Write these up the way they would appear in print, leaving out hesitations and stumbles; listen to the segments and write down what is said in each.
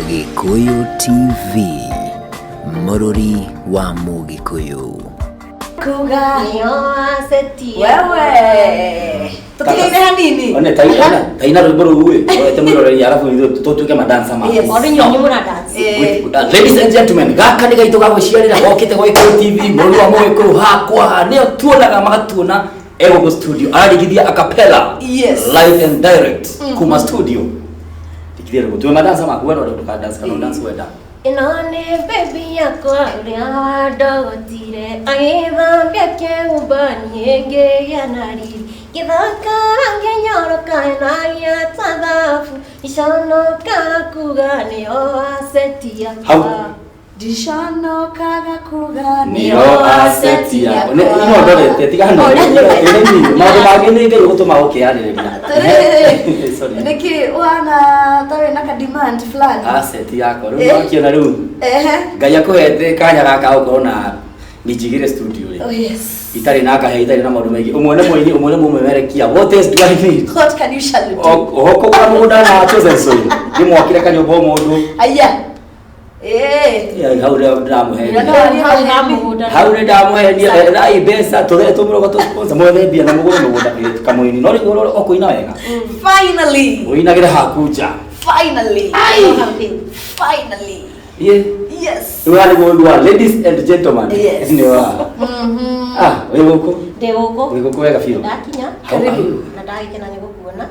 Gĩkũyũ TV, mũrũri wa Mũgĩkũyũ. Kuga Nĩo aseti. Wewe tũtigaine hanini. One tai ona taina rwĩmbo rũu ĩ wete mwĩroreri arabu ithuĩ tũtuĩke madansa ma. Yes. Ori nyonyi mũra dance. Ladies and gentlemen, gaka nĩ gaitũ ga gwĩciarĩra gokĩte gwa Gĩkũyũ TV, mũrũri wa Mũgĩkũyũ hakwa nĩo tuonaga magatuona e gũkũ studio ararigithia a cappella live and direct kuma studio. Rigithia rwĩmbo tuwe madansa maku we rore ndũka dance kana dance wenda. Ĩno nĩ baby yakwa ũrĩa wandogotire agĩthambia kĩhumba niĩ ngĩgĩa na riri ngĩthakara ngĩnyoroka na gĩata thabu iconokaga kuga nĩo aseti yakwa. Hau. Ndiconokaga kuga Nĩo aseti yakwa. Ino ndorete tiga no. Maũndũ mangĩ nĩ Ngai ũgũtũma ũkĩarĩrĩria. Sorry. Nĩkĩ ũhana ta wĩna ka demand fulani? Asset yakwa rĩu wakĩona rĩu Ngai akũhete kanya gaka gũkorwo na minjigire studio rĩ Oh yes. itarĩ na kahe itarĩ na maũndũ maingĩ ũmwe nĩ mũini ũmwe nĩ mũmemerekia, what else do I need? What can you shall do? Oho kũgũra mũgũnda na chosen soil ndĩmwakĩre kanyũmba o mũndũ. Aya. Eh. Yeah, hau ndĩramũhenia. Hau ha mũgũnda. Hau nĩ ndamũhenia ethai mbeca tũthere tũmũrogo tũ-sponsor mwethe mbia na mũgũre mũgũnda kamũini no rĩu ũkũina wega. Finally. Ũinagĩre haku nja. Finally. Hau thĩ. Finally. Yeah. Yes. Rĩu haha nĩguo ũigua ladies and gentlemen. Nĩ wa ah wĩ gũkũ. Ndĩ gũkũ. Wĩ gũkũ wega biũ. Ndakinya. Hau Karibu. Na ndagĩkena nĩ gũkuona.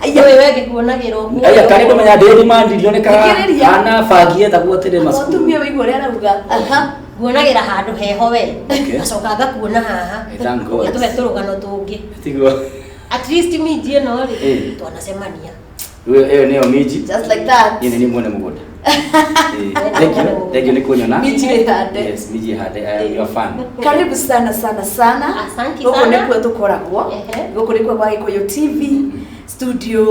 Aya. Ũyũ we ngĩkuonagĩra ũguo. Aya karĩ ndũmenya ndĩ demand ndionekaga Thikĩrĩria. hana bangi etagwo atĩrĩ macukuru. Mũtumia wĩigua ũrĩa arauga. Aha. Nguonagĩra handũ heho we. Okay. Ngacoka ngakuona haha. Thank God. Tũhe tũrũgano tũngĩ. Tiguo. At least minji ĩno rĩ twanacemania. Rĩu ĩyo nĩyo minji. Just like that. Niĩ nĩ niĩ mwene mũgũnda. Thank you. Thank you nĩ kunyona. Minji ĩhande. Yes, minji ĩhande. I am your fan. Karibu sana sana sana. Asante Gũkũ sana. nĩkuo tũkoragwo. Gũkũ nĩkuo gwa Gĩkũyũ TV studio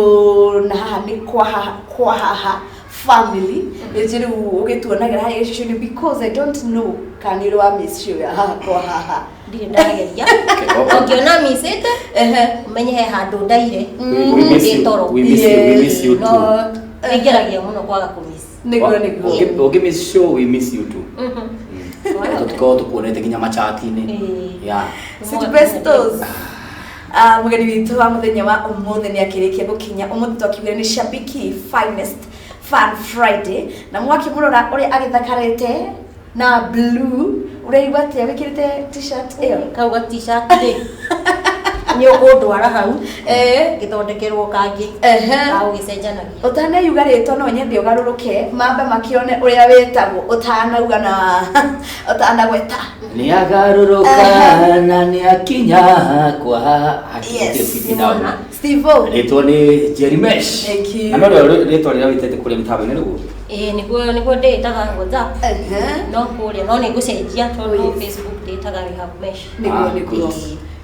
na haha nĩ kwa haha kwa haha family. Nĩ rĩu ũgĩtuonagĩra haha gĩcicio-inĩ because I don't know kana nĩ ũrĩ wa miss show ya haha kwa haha. Ndirĩ ndageria. Ũngĩona micĩte ũmenye he handũ ndaire. We miss Ndĩ you. toro. We miss you. We miss you No too. nĩngeragia mũno kwaga kũmiss. Nĩguo nĩguo. Ũngĩ miss show, we miss you too. Tũtikoragwo tũkuonete nginya machati-inĩ. Yeah. City Bestos. Mũgeni witũ wa mũthenya wa ũmũthĩ nĩ akĩrĩkia gũkinya. Ũmũthĩ twakiugire nĩ Shabiki Finest Fun Friday na mwakĩmũrora ũrĩa agĩthakarĩte na blue ũraigua atĩa wĩkĩrĩte t-shirt ĩyo? Kau ga t-shirt rĩ nĩ ũkũndwara hau ngĩthondekerwo kangĩ ga gũgĩcenjanagia. Ũtaneyuga rĩtwa no nyende ũgarũrũke mambe makĩone ũrĩa wĩtagwo ũtanauga na ũtanagweta. Nĩ agarũrũka na nĩ akinya kwa Yes. Nĩwona. Steve O. Rĩtwa nĩ Jerry Mesh. Thank you. Na no rĩo rĩtwa rĩrĩa wĩtĩte kũrĩa mĩtambo-inĩ nĩguo? Ĩĩ nĩguo ndĩĩtaga WhatsApp. No kũrĩa no nĩ ngũcenjia tondũ Facebook ndĩĩtaga Rehab Mesh. Nĩguo nĩguo.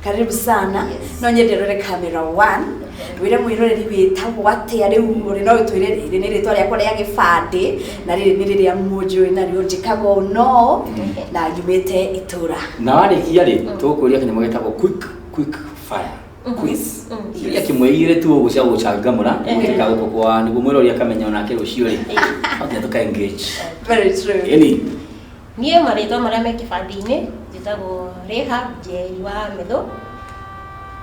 Karibu sana. No nyende rore camera one. Wĩre mwĩroreri wĩtagwo atĩa rĩu ũrĩ no ũtwĩre rĩrĩ nĩ rĩtwa rĩakwa rĩa gĩbandĩ na rĩrĩ nĩ rĩrĩa mũnjũĩ narĩo njĩkaga ũũ no na nyumĩte itũra. Na warĩkia rĩ tũgũkũria kanyamũ getagwo quick quick fire quiz. Kĩũria kĩmwe igĩrĩ tu ũguo cia gũcangamũra gũtuĩka gũkũ kwa nĩguo mwĩrori akamenya onake rũciũ rĩ no nginya tũka engage. Very true. Ĩni. Niĩ marĩtwa marĩa me kĩbandĩ-inĩ njĩtagwo Rehab Njeri wa Methu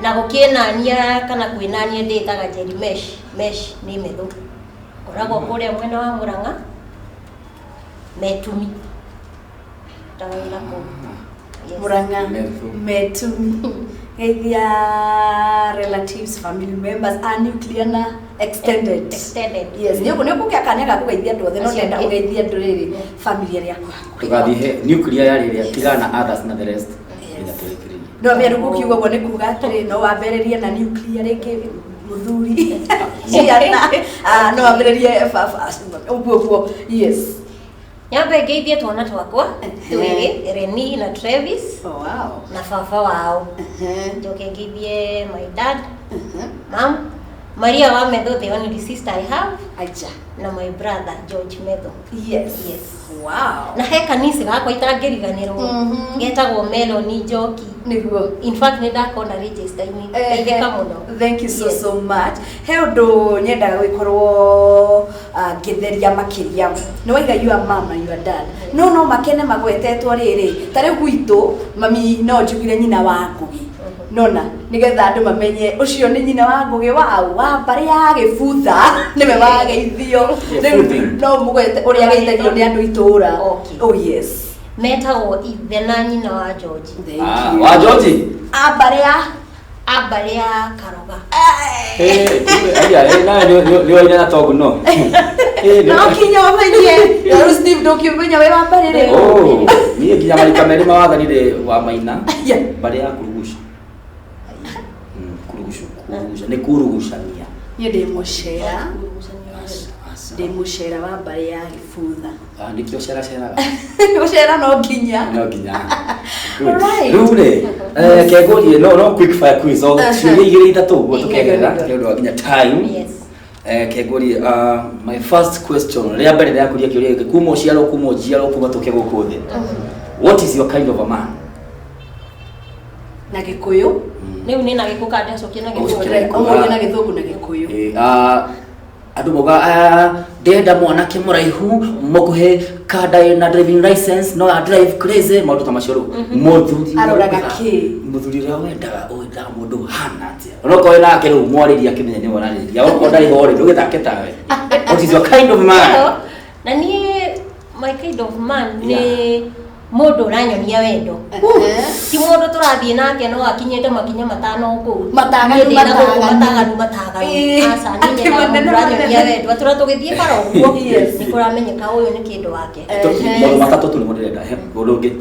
na gũkĩnania kana kwĩnania ndĩĩtaga Njeri Mesh. Mesh nĩ Methu. Ngoragwo kũrĩa mwena wa Mũrang'a Metumi. Ndutaga wĩra kũu. Yes. Murang'a Methu. Metumi. Geithia relatives, family members, a nuclear na extended. Extended. Yes, nĩ ũkũ nĩ kanya ga kũgeithia andũ othe no Acio ndenda angĩ. ũgeithie andũ rĩrĩ family ĩrĩa yaku hakuhĩ. Tũgathiĩ he nuclear yarĩ ĩrĩa tigana na others na the rest. Nginya tũrĩkĩrĩrie. No mĩaru gũkiuga ũguo nĩ kuga atĩrĩ no wambĩrĩrie na nuclear rĩngĩ mũthuri ciana no wambĩrĩrie baba ũguo ũguo yes. Nyambe ngeithie twana twakwa twĩrĩ Reni na Travis Oh, wow. na baba wao. Njoke ngeithie my dad, mom, Maria wa Metho, the only sister I have, Aja. na my brother George Metho. Yes. Yes. Wow. Na he kanisi gakwa itangĩriganĩrwo getagwo Meloni Njoki. Nĩguo. In fact nĩ ndakona register-inĩ. Ndeithĩka mũno. Thank you so Yes. so much. He ũndũ nyendaga gũgĩkorwo Ngĩtheria makĩria nĩ waiga your mom and your dad, no no makene magwetetwo rĩrĩ. Ta rĩu gwitũ mami no njugire nyina wa Ngugi, nona nigetha andũ mamenye ũcio nĩ nyina wa Ngugi wa mbarĩ ya Gĩbutha, nĩwe wageithio. Rĩu Gĩbuthi. no mũgwete ũrĩa ageithagio nĩ andũ itũra. Okay. Oh yes. Metagwo ithe na nyina wa George. Thank Ah, you. wa George. A mbarĩ ya A mbarĩ ya Karoga. Eh, aya, nawe nĩ waina na tongu no. Eh, No kinya ũmenye. Rĩu Steve, ndũngĩmenya wĩ wa mbarĩ rĩ. Oh, niĩ nginya marika merĩ mawathanire wa Maina. Yeah. Mbarĩ ya Kurugucu. Kurugucu, kuruguca, nĩ kurugucania. Niĩ ndĩ mũcera. Aca. Ndĩ mũcera wa mbarĩ ya Gĩbutha. Ah, nĩkĩo ceraceraga. Gũcera no nginya. No nginya. Good. Alright. Rĩu rĩ, kengũrie no quick fire quiz o ciũria igĩrĩ ithatũ ũguo tũkegerera Nĩguo, nĩ ũndũ wa nginya time. Yes. Kengũrie, my first question, rĩa mbere rĩa kũria kĩũria gĩkĩ, kuma ũciarwo, kuma ũnjiarwo, kuma tũke gũkũ thĩ. What is your kind of a man? Na Gĩkũyũ. Rĩu nĩ na gĩkũ kana ndacokia na Ũcokie gĩkũyũ? na Gĩkũyũ. Ũmũrie na Gĩthũngũ na Gĩkũyũ. Andũ mauga, "Ah, ndĩrenda mwanake mũraihu, mũkuhĩ, kanda ĩna driving license, no a drive crazy," maũndũ ta macio. Rĩu mũthuri ũrĩa Aroraga kĩ? Mũthuri ũrĩa wendaga mũndũ hana atĩa? Onokorwo wĩ nake rĩu mwarĩrie akĩmenya nĩwe ũrarĩria, okorwo ndarĩ ho rĩ, ndũgĩthake tawe. What is your kind of man? Hello. Na niĩ my kind of man nĩ mũndũ ũranyonia wendo. Ti mũndũ tũrathiĩ nake no akinyĩte makinya 5 kũu. Mataganu, Niĩ ndĩ na gũkũ. mataganu. Mataganu mataganu. Aca, niĩ Atĩ nyendaga manene mũndũ ũranyonia manene. wendo, atũra tũgĩthiĩ bara ũguo nĩ kũramenyeka ũyũ nĩ kĩndũ wake. Maũndũ matatũ tu nĩmo ndĩrenda. He, ũndũ ũngĩ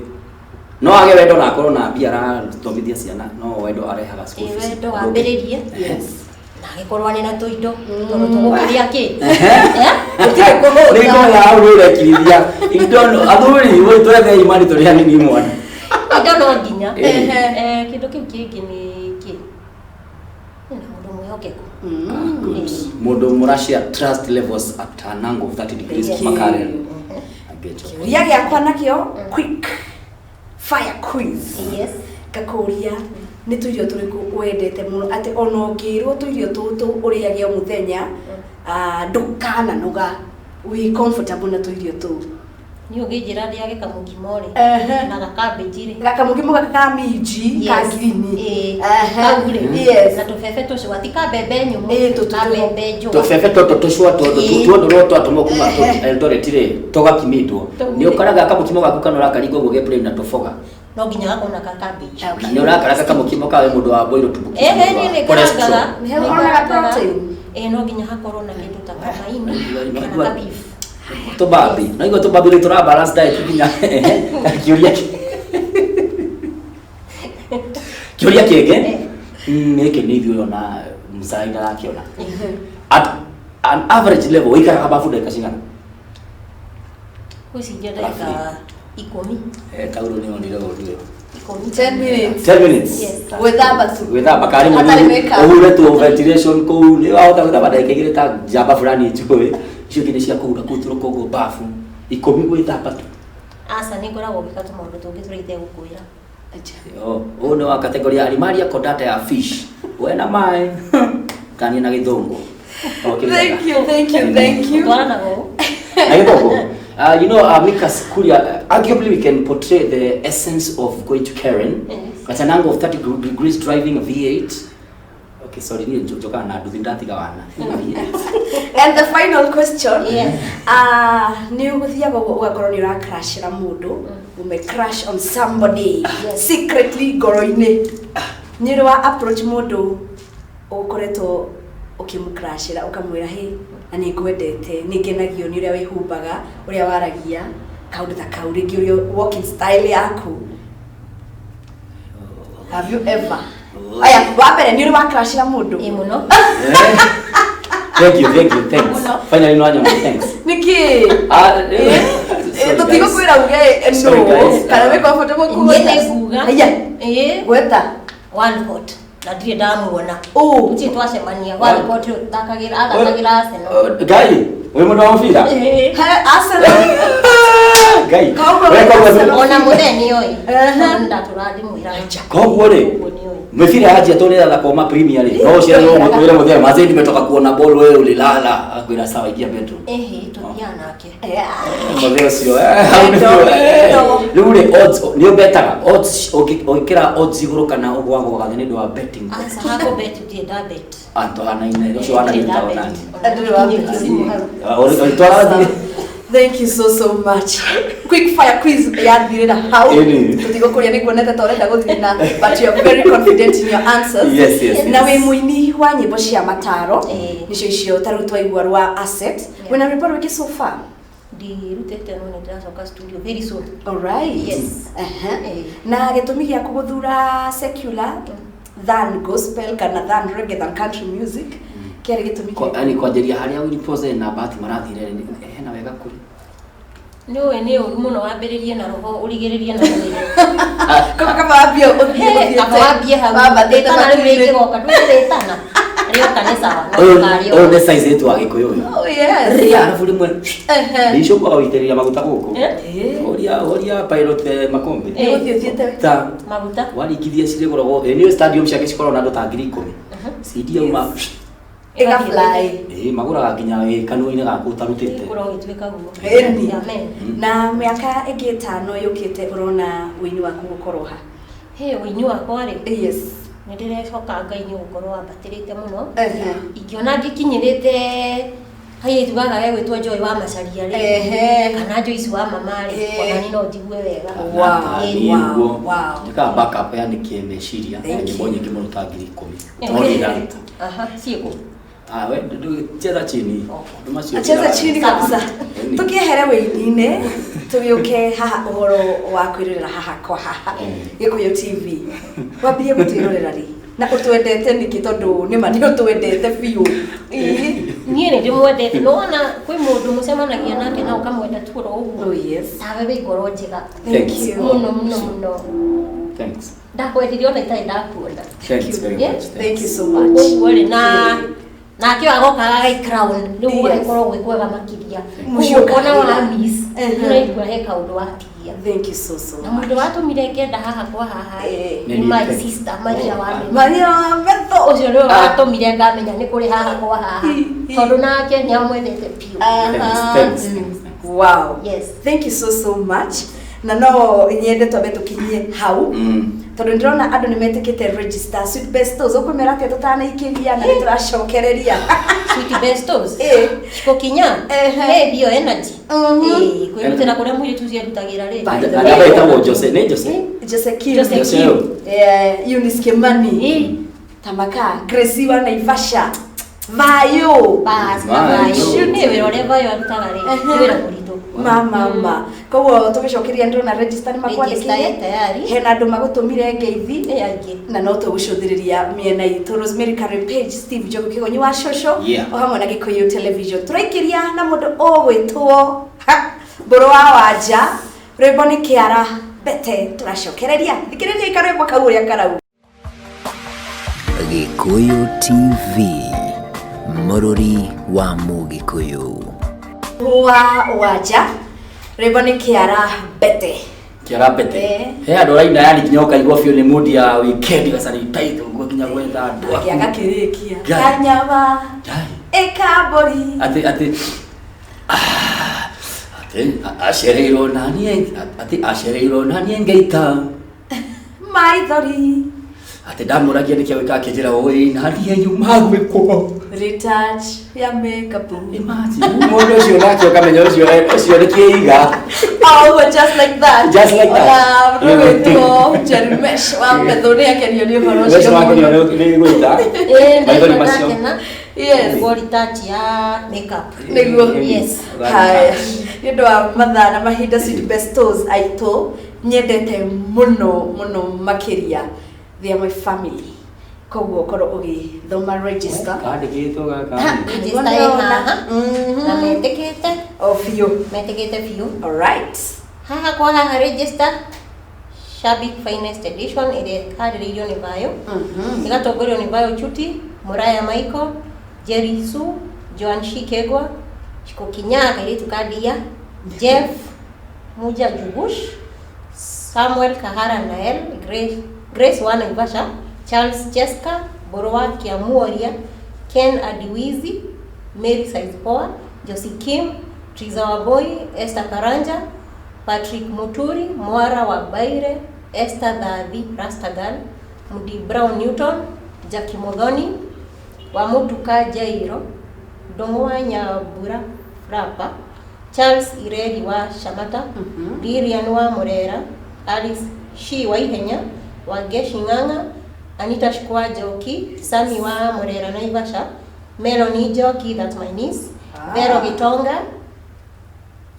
no age wendo na akorwo na mbia arathomithia ciana, no wendo arehaga school Ĩ, fees. wendo Ũndũ ũngĩ. wambĩrĩrie na agĩkorwo arĩ na tũindo, tondũ tũgũkũria kĩ? Eh? Gũtirĩ kũhũta. Nĩ ngona hau nĩ ũrekirithia indo athuri wĩ twethe imani tũrĩ hanini mwana. Indo no nginya. Kĩndũ kĩu kĩngĩ nĩ kĩ na mũndũ mwĩhokeku. Good. Mũndũ mũrashare trust levels at an angle of 30 degrees. Thank you. Makaren. I get your point. Kĩũria gĩakwa nakĩo, quick fire quiz. Yes. Ngakũria nĩ tũirio tũrĩkũ wendete mũno atĩ ona ũngĩrwo tũirio tũtũ ũrĩage o mũthenya, ndũkananoga, wĩ comfortable na tũirio tũu? Niĩ ũngĩnjĩra ndĩage kamũkimo rĩ, na gakambĩnji rĩ. Gakamũkimo gaka ka minji ka ngirini. Kau rĩ, na tũbebe tũcũa, ti ka mbembe nyũmũ, ka mbembe njũa. Tũbebe tũtũ tũcũa tuondũrwo twatũmwo kuma Eldoret rĩ, tũgakimĩtwo. Tũu nĩ rĩ. ũkaraga kamũkimo gaku kana ũrakaringa ũguo ge plain na tũboga? No nginya gakorwo na kakambĩnji. Okay. Nĩ ũrakaranga kamũkimo kawe mũndũ wa boiro tumbukiza Ehe, mũndũ wa niĩ nĩ cholesterol. ngarangaga. Nĩ hakorwo na protein. Ĩ, no nginya hakorwo na kĩndũ ta kamaini kana ka beef. Tũbambi no igua tũbambi rĩ, tũra balance diet nginya kĩũria kĩngĩ. Gĩkĩ nĩ ithuĩ ona mzai ndarakĩona. At an average level ũikaraga bafu ndagĩka cigana? Gwĩciria ndagĩka 10. Tauro nĩ onire ũru ũyũ. 10. 10 minutes. 10 minutes. Yes. Gwĩthamba tu. Gwĩthamba karĩ Hatarĩ makeup. ũhure tu ventilation kũu nĩ wahota gwĩthamba ndagĩka 2 ta njamba fulani njũĩ icio ingĩ nĩ cia kũhura kũu tũrũkũngũ bafu 10 gwĩthamba tu. Aca, nĩ ngoragwo ngĩka tũmaũndũ tũngĩ tũrĩa itegũkwĩra. Oh, ũyũ nĩ wa category ya Animalia Chordata ya fish. Wena maĩ kanie na Gĩthũngũ. Thank you, thank you, thank you. Twaranaga ũũ. Na Gĩthũngũ. Mika Kuria, arguably we can portray the essence of going to Karen at an angle of 30 degrees driving a V8. Okay, sorry, niĩ njokaga na nduthi ndatiga wana. V8. And the final question. Yes. Nĩ ũgũthiaga ũguo ũgakorwo nĩ ũracrashĩra mũndũ, ume crush on somebody secretly ngoro-inĩ. Nĩ ũrĩ wa approach mũndũ ũkoretwo ũkĩmũcrashĩra ũkamwĩra, "Hey, na nĩ ngwendete, nĩ ngenagio nĩ ũrĩa wĩhumbaga, ũrĩa waragia," kaũndũ ta kau, rĩngĩ ũrĩa walking style yaku? Have you ever? Aya, wa mbere, nĩ ũrĩ wa crashĩra mũndũ? Ĩ, mũno. Thank you, thank you, thanks. Mũno. Finally no anyona, thanks. Nĩkĩ? Sorry, Tũtigũkwĩra uge Sorry, no guys. kana wĩ comfortable Niĩ kũgweta. nĩ nguga. Aya. Ĩ. Gweta. Walcott, na ndirĩ ndamuona. Ũ. Gũtirĩ twacemania. Walcott thakagĩra athakagĩra Arsenal. Ngai, wĩ mũndũ wa mũbira? Ĩ. He, Arsenal. Ngai. Koguo We koguo Arsenal. Ona mũthee nĩoĩ. Ehe. Tondũ ndatũra ndĩmwĩraga. Koguo rĩ, Ũguo nĩoĩ. Mĩbira yanjia tondũ nĩrathakwo ma Premier League. No ũciarĩrwo wĩre mũthee mazee nimetoka kuona ball wewe ulilala. Akwĩra sawa ingia bedroom. Ehe, tũthiaga nake. Mũthee ũcio hau nĩguo, Rĩu rĩ odds nĩ ũbetaga odds ũngĩkĩra odds igũrũ kana ũgwagwaga thĩ nĩ ũndũ wa betting. Aca hakũ bet ndirĩ nda bet. Antũ hanaine ũcio wanagĩta onani. Ndũrĩ wa bet. Ũtwara Thank you so so much. Quick fire quiz yathirĩra hau. Ĩni. Tũtigũkũria nĩ nguonete ta ũrenda gũthiĩ na but you are very confident in your answers. Yes. Na wĩ mũini wa nyĩmbo cia mataro. Ĩĩ. Nĩcio icio ta rĩu twaigua rwa asset. Yeah. Wĩna rwĩmbo rwĩngĩ so far? Ndirutĩte no nĩ ndĩracoka studio very soon. All right. Yes. Aha. Ĩĩ. Na gĩtũmi gĩaku gũthura secular than gospel kana than reggae than country music kĩarĩ gĩtũmi kĩrĩkũ? Yani kwanjĩria harĩa Willy Pose na Bahati marathire rĩ, hena wega kũrĩ. Nĩ ũĩ nĩ ũru mũno wambĩrĩrie na roho ũrigĩrĩrie na mwĩrĩ. Kaba kaba wambie ũthiĩ ũthiĩte. Kaba wambie hau. Wambatĩte Rĩtana rĩu matu-inĩ. rĩngĩgoka ndũĩ rĩtana. Rĩoka nĩ sawa no Ũyũ ndũkarĩoka. ũyũ nĩ size yetu wa Gĩkũyũ ũyũ. Oh yes. Rĩa arabu rĩmwe Ehe. Bishop agagũitĩrĩria maguta gũkũ. Eh? Ũria ũria pilot Makombe. Nĩ gũthiĩ ũthiĩte. Ta Maguta. warigithia cirĩgũragwo ĩ nĩ stadium ciake cikoragwo na andũ ta 10,000. CD yauma Ĩga fly. ĩ magũraga nginya ĩ kanua-inĩ gaku ũtarutĩte. Kũrwo ũgĩtuĩka guo. Ĩni. Amen. Na mĩaka ĩngĩ ĩtano yũkĩte ũrona ũini waku gũkorwo ha? Hĩ ũini wakwa rĩ. Yes. Nĩ ndĩrehoka Ngai nĩ gũkorwo wambatĩrĩte mũno. Ehe. Ingĩona ngĩkinyĩrĩte kairĩtu gaka gegwĩtwo Joy wa Macaria rĩ. Ehe. Kana Joyce wa mama rĩ. Eh. Ona niĩ no njigue wega. Wow, Niĩ wow, ũguo wow. njĩkaga backup yani kĩmeciria na Thank nyĩmbo you. nyingĩ mũno ta 10,000. Eh. No nĩ ndaruta. Aha, ciĩkũ. Ah, we cheza chini. Okay. Andũ macio Cheza chini kabisa. Ĩni. Tũkĩehere wĩini-inĩ tũgĩũke haha ũhoro wa kwĩrorera haha kwa haha Gĩkũyũ TV. Wambie gũtwĩrorera rĩ? Na ũtwendete nĩkĩ tondũ nĩma nĩ ũtwendete biũ. Ĩĩ. Niĩ nĩ ndĩmwendete. Nĩwona kwĩ mũndũ mũcemanagia nake na ũkamwenda tu oro ũguo. Oh yes. Tawe wĩ ngoro njega. Thank Thanks. you. Mũno mũno mũno. Thanks. Ndakwendire ona itarĩ ndakuona. Thanks very Yeah. much. Thank you so much. Ũguo rĩ na nake agoka agai crown rĩu Yes. gũgagĩkorwo gwĩ kwega makĩria. Mũciĩ Ũguo ona ũkagĩra. wa miss Ehe. nĩũraigua he kaũndũ watigia. Thank you so so Na much. mũndũ watũmire ngenda haha kwa haha Eh. rĩ, nĩ my sister Maria wa Methu. Maria wa Methu. Ũcio nĩwe watũmire ngamenya nĩ kũrĩ haha kwa haha tondũ nake nĩ amwendete biũ. Aha. Thanks, thanks, thanks. Wow. Yes. Thank you so so much. Na no nyende twambe tũkinyie hau. Tondũ ndĩrona andũ nĩ metĩkĩte register Sweet Bestos ũkwĩmera atĩa tũtanaikĩria na nĩ tũracokereria. Sweet Bestos. Ĩĩ. Cikokinya. Ehe. He bio energy. Mhm. Ĩĩ, kwĩrutĩra kũrĩa mũirĩtu ũcio arutagĩra rĩ. By the Andũ way. etagwo Jose, nĩ Jose? Jose Kim. Jose Jose Kim. ũyũ? Eunice Kimani. Ĩĩ. Tamaka Gracie wa Naivasha. Vayo. Bas, Vayo. vayo. Nĩ wĩra ũrĩa vayo arutaga rĩ, nĩ wĩra mũritũ. Ma ma ma. Koguo tũgĩcokeria ndĩrona register nĩ Register makwandĩkĩire. ĩ tayari. Hena andũ magũtũmire ngeithi. Nĩ aingĩ. Na no tũgũcũthĩrĩria mĩena itũ Rosemary Curry Page, Steve Njogu Kĩgonyi wa Shosho Yeah. o hamwe na Gĩkũyũ Television. Tũraikĩria na mũndũ ũgwĩtwo Mbũrũ wa Wanja, rwĩmbo nĩ Kĩara Mbete. Tũracokereria thikĩrĩria karwĩmbo kau ũrĩa karauga. Gĩkũyũ TV, mũrũri wa Mũgĩkũyũ. Wa Wanja, rwĩmbo nĩ Kĩara Mbete. Kĩara Mbete. Eh. He andũ araina yani nginya ũkaigua biũ nĩ mood ya weekend gasanitize ũguo nginya gwetha andũ aku. Agĩakĩrĩkia Ngai. kanyama Ngai. ĩkambũri. Atĩ atĩ atĩ acereirwo naniĩ atĩ acereirwo naniĩ ngeita Maithori. atĩ ndamũragia nĩkĩ agwĩka akĩnjĩra ũĩ naniĩ nyuma gwĩkwo. Retouch ya makeup. Imagine mũndũ ũcio nake ũkamenya ũcio ũcio nĩ kĩiga. Oh, just like that. Just like that. Ona rwĩtwo Jerry Mesh wa Methu nĩ akenio nĩ ũhoro Ũcio ũcio wakenio mũno. nĩ gwĩta. Ĩĩ, Maithori ndaigua macio. ndakena. Yes. Nĩguo retouch ya makeup. Nĩguo. Yes. Haya. Nĩ ũndũ wa mathaa na mahinda Sweet Bestos aitũ nyendete mũno mũno makĩria. They are my family. Koguo korwo ũgĩthoma register. Kandĩkĩtwo gaka. Register ĩ haha. Na metĩkĩte. O biũ. Metĩkĩte biũ. All right. Haha kwa haha register Shabik Finest Edition ĩrĩa ĩharĩrĩirio nĩ Bayo. Ĩgatongorio nĩ Bayo Chuti, Muraya Michael, Jerry Su, Joan Shikegwa, Shikokinya kairĩtu ka Ndia, Jeff Muja Jugush, Samuel Kahara Nael, Grace wa Naivasha, Charles Cheska, Mbũrũ wa Kĩamuoria, Ken Adiwizi, Mary Saizpoa, Josie Kim, Triza Wambui, Esther Karanja, Patrick Muturi, Mwara wa Baire, Esther Thathi, Rastagal, Mudi Brown Newton, Jackie Muthoni, wa Mutuka Jairo, Ndung'u wa Nyambura Frapa, Charles Ireri wa Shamata, Lilian wa Murera, Alice Shi wa Ihenya, Wangeshi Ng'ang'a, Anita Shikwa Njoki, Sami wa Murera Naivasha, Melanie Njoki, that's my niece, Vero Gitonga,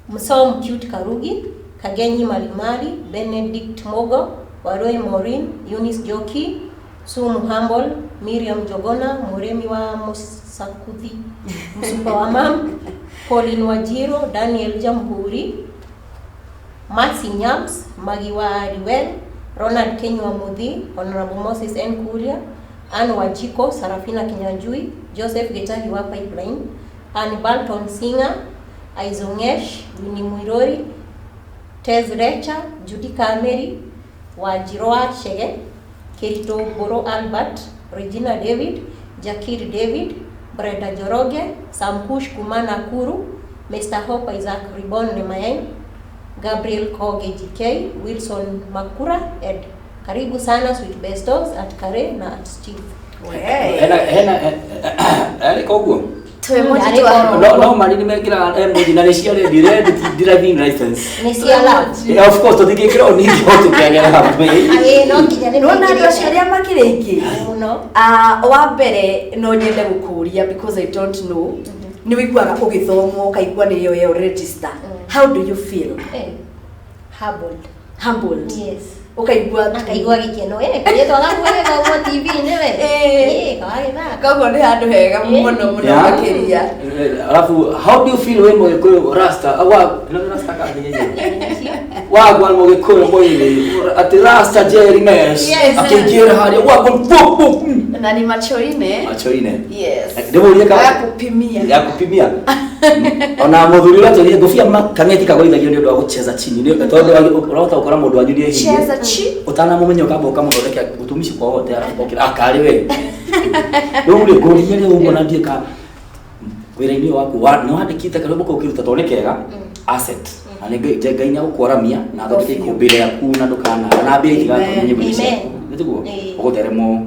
Msom Cute Karugi, Kagenyi Malimali, Benedict Mogo, Waroi Maureen, Eunice Njoki, Sue Muhambol, Miriam Jogona, Muremi wa Musakuthi, Msupa wa Mam, Pauline Wajiro, Daniel Jamhuri, Maxi Nyams, Magi wa Riwel, Ronald Kenywa Muthi, Honorable Moses N. Kuria, Anne Wajiko, Sarafina Kinyanjui, Joseph Getahi wa Pipeline, Anne Balton Singer, Aizongesh, Winnie Mwirori, Tez Recha, Judy Kameri, Wajiroa Shege, Kirito Boro Albert, Regina David, Jakir David, Brenda Joroge, Samkush Kumana Kuru, Mr. Hope Isaac Ribon Lemayan, Gabriel Koge GK, Wilson Makura, Ed. Karibu sana Sweet Bestos at Kare na at Steve. Hena hena arĩ koguo. Twĩmoji Arĩ twa korwo. No no mari nĩ mekĩraga emoji na nĩ cia ready ready driving license. Nĩ cia love. Yeah, of course tũtingĩkĩra o ningĩ o tũkĩagera hamwe. Ĩĩ, no nginya nĩ nĩwona andũ acio mekĩrĩte. arĩa makĩrĩ aingĩ. Mũno. Ah, wa mbere no nyende gũkũria because I don't know, nĩ wĩiguaga ũgĩthomwo ũkaigua nĩ yo register, how do you feel? Eh, humbled. Humbled. Yes. Ũkaigua Akaigua gĩkeno. Eh, kairĩtu gaku gagĩthomwo TV-inĩ we. Eh. Eh, kawagĩthaka. Koguo nĩ handũ hega mũno mũno Yeah. makĩria. Alafu how do you feel we mũgĩkũyũ rasta wa no rasta ka nĩ wagwa mũgĩkũyũ mwĩrĩ atĩ rasta Jerry Mesh Yes. akĩingĩra harĩa wagwa bu bu Na ni macho-inĩ. macho-inĩ. Yes. Ndĩmũrie ka Ya kupimia. Ya kupimia ona mũthuri ũrĩa atwĩrire ngũbia kang'eti kagũithagio nĩ ũndũ wa gũcheza chini nĩ tondũ ũrahota gũkora mũndũ wanyu nĩ ehirie Cheza chi. ũtanamũmenya ũkamba ũkamũthondekera ũtumishi kwa wote arabu okĩra akarĩ we rĩu rĩ ngũrie rĩu ũguo na ndiĩ ka wĩra-inĩ ũyũ waku nĩ wandĩkĩte karwĩmbo kau ũkĩruta tondũ nĩ kega asset na nĩ Ngai Ngai nĩ agũkwaramia na athondeke ikũmbĩ rĩaku na ndũkana na mbia itigatonye nyĩmbo-inĩ ciaku Amen. nĩ tiguo Ĩĩ. ũgũtheremwo.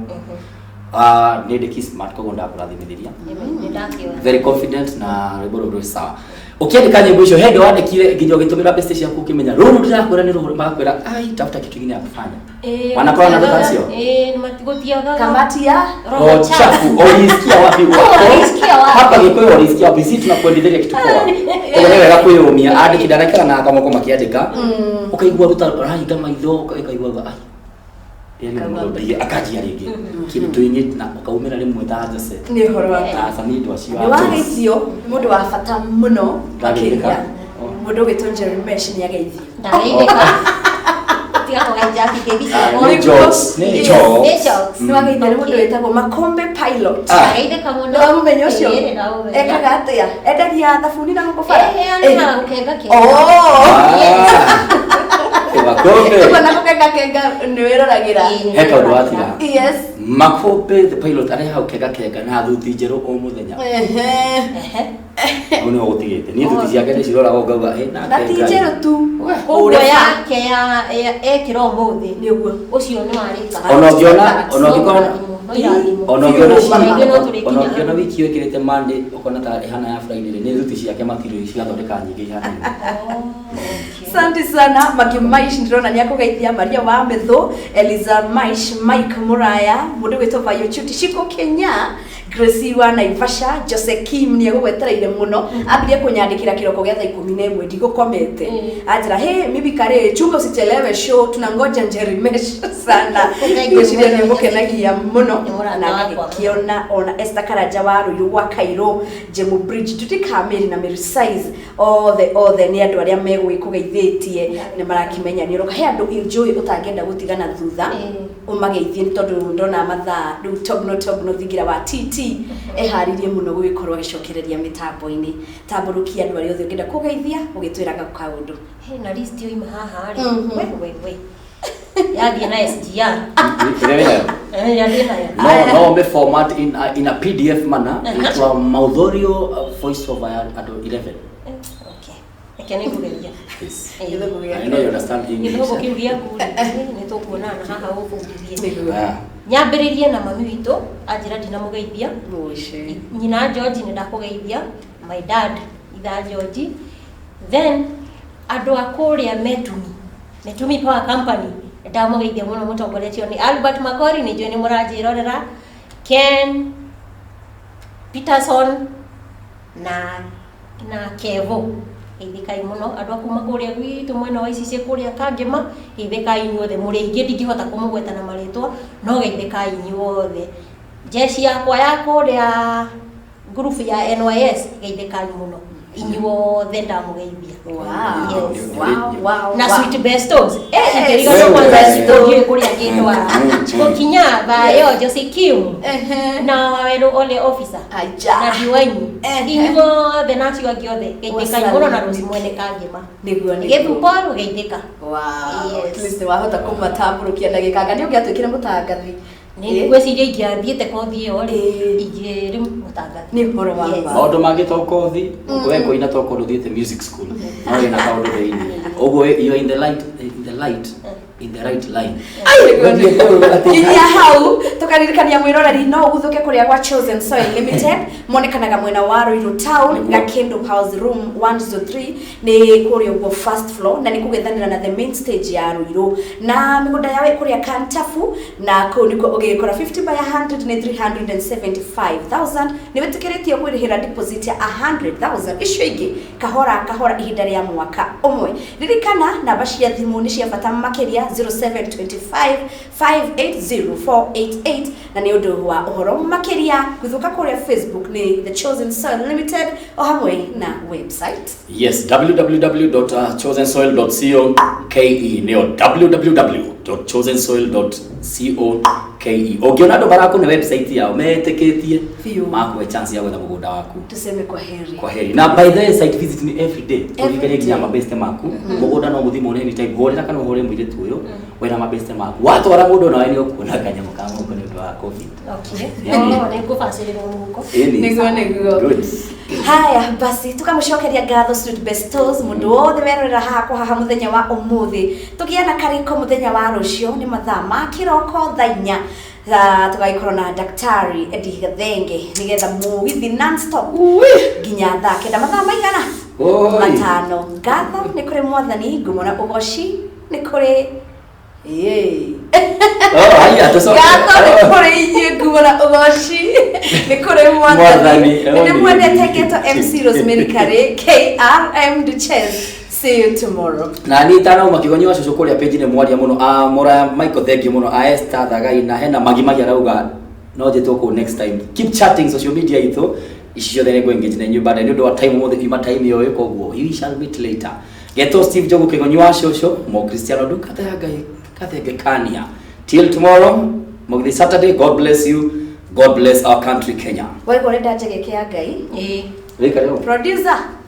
Ah, nĩ ndĩ smart koguo ndakũrathimithĩria. Nĩ ndakĩona. Very confident na rwĩmbo rũrũ rwĩ sawa. Ũkĩandĩka nyĩmbo icio hĩndĩ wandĩkire nginya ũgĩtũmĩra best ciaku ũkĩmenya rũrũ ndĩrakwĩra nĩ rũrũ magakwĩra ai tafuta kitu kingine ya kufanya. Eh, Wanakorwo na ndoto acio? Eh, gũtiagaga. Kamati ya Roho Roho chafu ulisikia wapi wako? Ulisikia wapi? Hapa Gikuyu ulisikia wapi? Sisi tunakuendelea kitu poa. Koguo nĩ wega kwĩyũmia andĩki ndanaikara na kamoko makĩandĩka ũkaigua ruta ũrahinga maitho ũkaigua ai rĩrĩ akanjia rĩngĩ kĩndũ-inĩ na ũkaumĩra rĩmwe ta Jose nĩ ũhoro wa ta Sami andũ acio nĩ wageithio nĩ mũndũ wa bata mũno Ndageithĩka. makĩria. Oh. Mũndũ ũgĩtwo Jerry Mesh nĩ ageithio. Ndageithĩka. Tiga kũgeithia ngeithi Ah, ciakwa. nĩ jokes, nĩ Yes. jokes. Nĩ jokes. Nĩ wageithio nĩ mũndũ wĩtagwo Makombe Pilot. Ah. Ndageithĩka mũno. Nĩ wamũmenya ũcio? Ĩĩ, nĩndamũmenya. Ekaga atĩa? Endagia thabuni na gũkũ bara? Eh, anaga gũkenga kenga. Oh. Ah. Makombe. Ũguo na gũkenga kenga nĩ wĩroragĩra. Ĩĩ. He kaũndũ watiga. Yes. Makombe the pilot arĩ hau kenga kenga na thuti njerũ o mũthenya. Ehe. Ehe. Hau nĩho gũtigĩte niĩ thuti ciake nĩciroraga ngauga "Ĩ, Na nake ti Ngai." njerũ tu. Koguo Ũrĩa yake ya ekĩra ũmũthĩ. Nĩ ũguo. Ũcio nĩ warĩka. Ona ũngĩona ona ũngĩkorwo No irathimo. ona ũngĩona Maingĩ no ona tũrĩkinya. ũngĩona wiki ĩyo ĩkĩrĩte Monday ũkona ta ĩhana ya Friday nĩ thuti ciake material cigathondeka nyingĩ ihanaine. Oh, okay. Asante sana Maki Maish, ndĩrona nĩ akũgeithia Maria wa Methu, Eliza Maish, Mike Muraya, mũndũ wĩtwo Vayo Chuti, Shiko Kenya, Gracie wa Naivasha, Jose Kim nĩ egũgwetereire mũno, ambirie kũnyandĩkĩra kĩroko gĩa thaa 11 ndigũkomete. Anjĩra, hey, mimi kare, chunga usichelewe show, tunangoja Njeri Mesh sana. Thank you Ngwĩciria nĩ mũno. mũkenagia mũno Nĩ mũrata na wakwa. ngĩkĩona ona Esther Karanja wa Ruiru gwa Kairũ, Jemu Bridge, Judy Kameri na Mary Size, othe othe nĩ andũ arĩa megwĩkũgeithĩtie nĩ marakĩmenya nĩ ũroka. He andũ njũĩ ũtangĩenda gũtigana thutha ũmageithie nĩ tondũ ndona mathaa rĩu togno togno thingira wa TT eharĩirie mũno gũgĩkorwo agĩcokereria mĩtambo-inĩ. Tambũrũkia andũ arĩa othe ũngĩenda kũgeithia ũgĩtwĩraga kaũndũ. He na list yoima haha rĩ. We we we. Yathiĩ na SGR. Ĩrĩa wĩnayo? Ĩrĩa ndĩ nayo. No me format in a PDF mana itwa Maudhurio voice over ya andũ 11. Okay, reke nĩ ngũgeria. Yes. Gĩthũngũ gĩake. I know you understand English. Gĩthũngũ kĩu gĩaku rĩ, nĩ tũkuonana haha ũbundithie. Nĩguo. Ah. Nyambĩrĩrie na mami witũ, anjĩra ndinamũgeithia. Mũici. Nyina George, nĩ ndakũgeithia. My dad, itha George, then andũ a kũrĩa Metumi, Metumi Power Company, ndamũgeithia mũno, mũtongoretio nĩ Albert Makori, nĩ njũĩ nĩ mũranjĩrorera, Ken Peterson na Kevo, geithĩkai mũno. Andũ a kuma kũrĩa gwitũ mwena wa Icici kũrĩa Kangĩma, geithĩkai inyuothe mũrĩ aingĩ, ndingĩhota kũmũgweta na marĩtwa, no geithĩkai inyuothe. Jeshi yakwa ya kũrĩa ngurubu ya NYS, geithĩkai mũno inyuothe, ndamũgeithia. Wow. Yes. Wow. Na wow. Sweet Bestos. Yes. Ngĩriganĩrwo kwanza. Sweet Ndiũĩ kũrĩa ngĩtwara gũkinya thayo Josie Kim na Wawerũ ole officer Aja. na Diwaini, inyuothe na acio angĩ othe, geithĩkai mũno na Rose mwene Kangĩma. Nĩguo. Gĩthu Paul, geithĩka. Wow. Yes. At least wahota kũmatambũrũkia ndagĩka anga nĩ ũngĩatuĩkire mũtangathi. Nĩ ngwĩciria ingĩathiĩte kothi ĩyo rĩ, Eh. ingĩrĩ mũtangathi. Nĩ ũhoro wa Yes. ma. Maũndũ mangĩ to kothi we kũina, to kũndũ ũthiĩte music school, no wĩna kaũndũ thĩinĩ ũguo, you are in the right line. Nginya hau tukaririkania mwiroreri no ũguthũke kũrĩa gwa Chosen Soil Limited, monekanaga mwena wa Ruiru Town. Nĩguo. Gakĩndũ House, room 103, nĩ kũrĩa ũguo first floor, na nĩ kũgethanĩra na the main stage ya Ruiru, na mĩgũnda yao ĩ kũrĩa Kantafu, na kũu nĩkuo ũgĩgĩkora 50 by 100 nĩ 375,000. Nĩ wĩtĩkĩrĩtio kwĩrĩhĩra deposit ya 100,000, icio ingĩ kahora kahora ihinda rĩa mwaka ũmwe. Ririkana namba cia thimũ nĩ cia bata makĩria, 0725 580488, na nĩ ũndũ wa ũhoro makĩria gũthũka kũrĩa Facebook nĩ The Chosen Soil Limited, o hamwe na website. Yes, www.chosensoil.co.ke, nĩyo www.chosensoil.co.ke. Ũngĩona andũ marakũne website yao metĩkĩtie Biũ. makuhe chance ya gwetha mũgũnda waku. Tuseme kwa heri. Kwa heri. Na by the way, site visit ni every day. Every Ũririkanie nginya day. mabeste maku mũgũnda no mũthiĩ muone anytime, hũrĩra kana ũhũre mũirĩtu ũyũ wĩna mabeste maku, watwara mũndũ nawe nĩ ũkuona kanyamũ ka mũhuko nĩ ũndũ wa COVID. Okay. Yeah. No, nĩ ngũbacĩrĩrwo mũhuko. Ĩni. Nĩguo. Good. Haya basi, tukamũcokeria ngatho Sweet Bestos, mũndũ wothe werorera haha kwa haha mũthenya wa ũmũthĩ. Tũgĩe na karĩko mũthenya wa rũciũ nĩ mathaa ma kĩroko thaa 4. Tũgagĩkorwo na Daktari Eddie Gathenge nĩgetha mũgithi non-stop nginya thaa 9, mathaa maigana? Oi. 5. Ngatho nĩ kũrĩ mwathani, ngumo na ũgoci nĩ kũrĩ Ĩĩ. Oh, haya tũcoke. Ngatho nĩ kũrĩ inyuĩ, ngumo na ũgoci nĩ kũrĩ mwathani. Mwathani, Nĩ ndĩmwendete. Ngetwo MC Rosemary Kari, KRM Duchess. See you tomorrow. Na niĩ itanauma, kĩgonyi wa cũcũ kũrĩa page nĩ mwaria mũno, a Mũraya Michael, thank you mũno, a Esther Thagai, na hena Magi Magi arauga no njĩtwo kũu next time. Keep chatting social media itũ ici ciothe, nĩ engage na inyuĩ baadaye. Nĩ ũndũ wa time, ũmũthĩ ima time ĩyo, koguo we shall meet later. Getwo Steve Njogu, kĩgonyi wa cũcũ, mo Cristiano ndungata ya Ngai kathenge kania. Till tomorrow, Mũgithi Saturday, God bless you, God bless our country Kenya. Waigua ũrenda njegeke ya Ngai. Ĩĩ. Wĩkare ũũ. Producer.